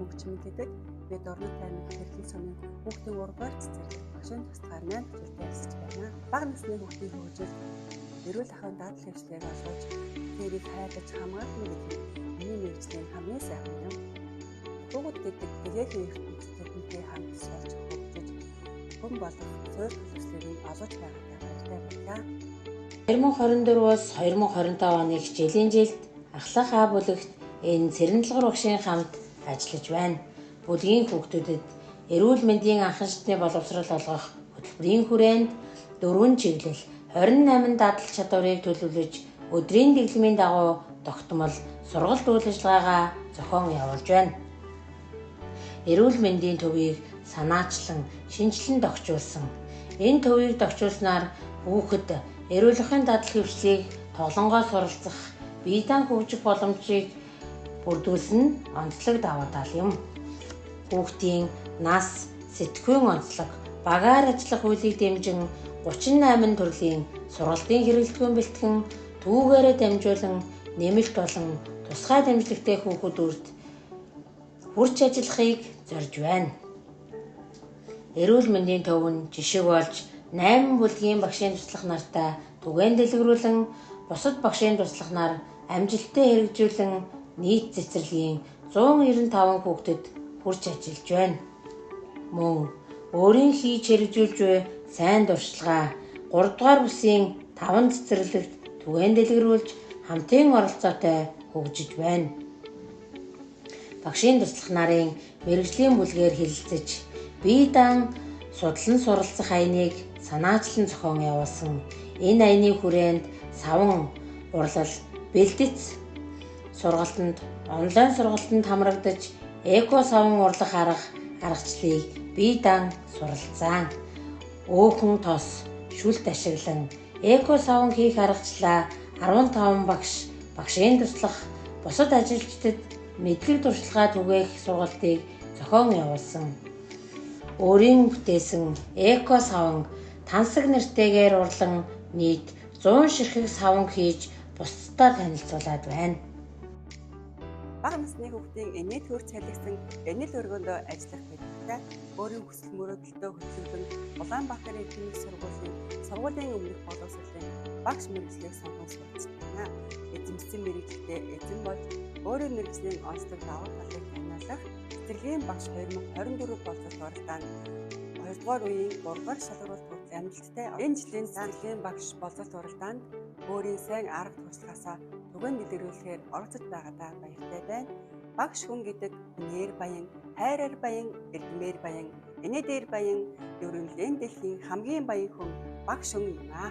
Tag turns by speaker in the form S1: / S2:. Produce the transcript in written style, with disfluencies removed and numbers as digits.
S1: Мөнгөчмөн гэдэг. Би Дорнод аймаг Хэрхэн сумын хүүхдийн 3 дугаар цэцэрлэг багшийн туслахаар 8 хичээлдээ ажиллаж байна. Бага насны хүүхдийн хөгжилд эрүүл ахуйн дадал хэвшлэгийг олгож, тэрийг хайрлаж хамгаална гэдэг нь миний мэргэжлийн хамгийн сайхан юм. Хүүхэд гэдэг дэлхийн ертөнцид тэдэнтэй хамт суулж хөгжиж, хүн болох суурь төлөвслийг нь олгож байгаатай баяртай байлаа.
S2: 2024-өөс 2025 оны хичээлийн жилд Ахлах А бүлэгт энэ Цэрэндлгар багшийн хамт ажиллаж байна. Бүлгийн хүүхдүүдэд эрүүл мэндийн анхан шатны боловсрол олгох хөтөлбөрийн хүрээнд 4 чиглэл 28 дадал чадварыг төлөвлөж өдрийн дэглэмийн дагуу тогтмол сургалт үйл ажиллагаагаа зохион явуулж байна. Эрүүл мэндийн төвийг санаачлан шинжилэн тохижуулсан. Энэ төвийг тохижуулснаар хүүхэд эрүүл ахуйн дадал хэвшлийг тоглонгоо суралцах, бие даан хөгжих боломжийг бүрдүүлсэн нь онцлог давуу тал юм. Хүүхдийн нас, сэтгхүйн онцлог, багаар ажиллах үйлийг дэмжин 38 төрлийн сургалтын хэрэглэдэггүй бэлтгэн түүгээрээ дамжуулан нэмэлт болон тусгай дэмжлэгтэй хүүхдүүд хүрч ажиллахыг зорж байна. Эрүүл мэндийн төв нь жишг болж 8 бүлгийн багшийн туслах нартай түгээн дэлгэрүүлэн бусад багшийн туслах нар амжилттай хэрэгжүүлэн нийт цэцэрлэгийн 195 хүүхдэд хүрч ажиллаж байна. Мөн өөрийн хийж хэрэгжүүлж буй сайн туршлагаа 3 дугаар бүсийн 5 цэцэрлэгт түгээн дэлгэрүүлж хамтын оролцоотой хөгжиж байна. Багшийн туслах нарын мэргэжлийн бүлгээр хэлэлцэж бие даан судлан суралцах аяныг санаачлан зохион явуулсан. Энэ аяны хүрээнд саван урлал бэлдэц сургалтанд онлайн сургалтанд хамрагдаж эко саван урлах арга аргачлалыг бие даан суралцсан. Өөхөн тос шүлт ашиглан эко саван хийх аргачлалаа 15 багш багшийн туслах бусад ажилчдад мэдлэг туршлагаа түгээх сургалтыг зохион явуулсан. Өөрийн бүтээсэн эко саван тансаг нэртэйгээр урлан нийт 100 ширхэг саван хийж бусдад танилцуулаад байна.
S1: Бага насны хүүхдийн инээд хөрч цалигсан энэл өргөндөө ажиллах бэлэгтэй өөрийн хүсэл мөрөөдөлтөө хөтлөгдөн Улаанбаатарын тэнэг сургуулийн өмнөх боловсролын багш мэргэжлийг сонгон сурч байна. Эзэмшсэн мэргэжилдээ эзэн болж өөрийн мэргэжлийн онцлог давуу талыг таниулах цэцэрлэгийн багш 2024 боловсрол уралдаанд 2 дугаар үеийн 3 дугаар шалгаруулалт хүртэл амжилттай. Энэ жилийн цэцэрлэгийн багш боловсрол уралдаанд өөрийн сайн арга туршлагаасаа түгээн дэлгэрүүлэхээр оролцож байгаадаа баяртай байна. Багш хүн гэдэг нэр баян, хайраар баян, эрдмээр баян, инээ дээр баян, ер нь л энэ дэлхийн хамгийн баян хүн багш хүн юм аа.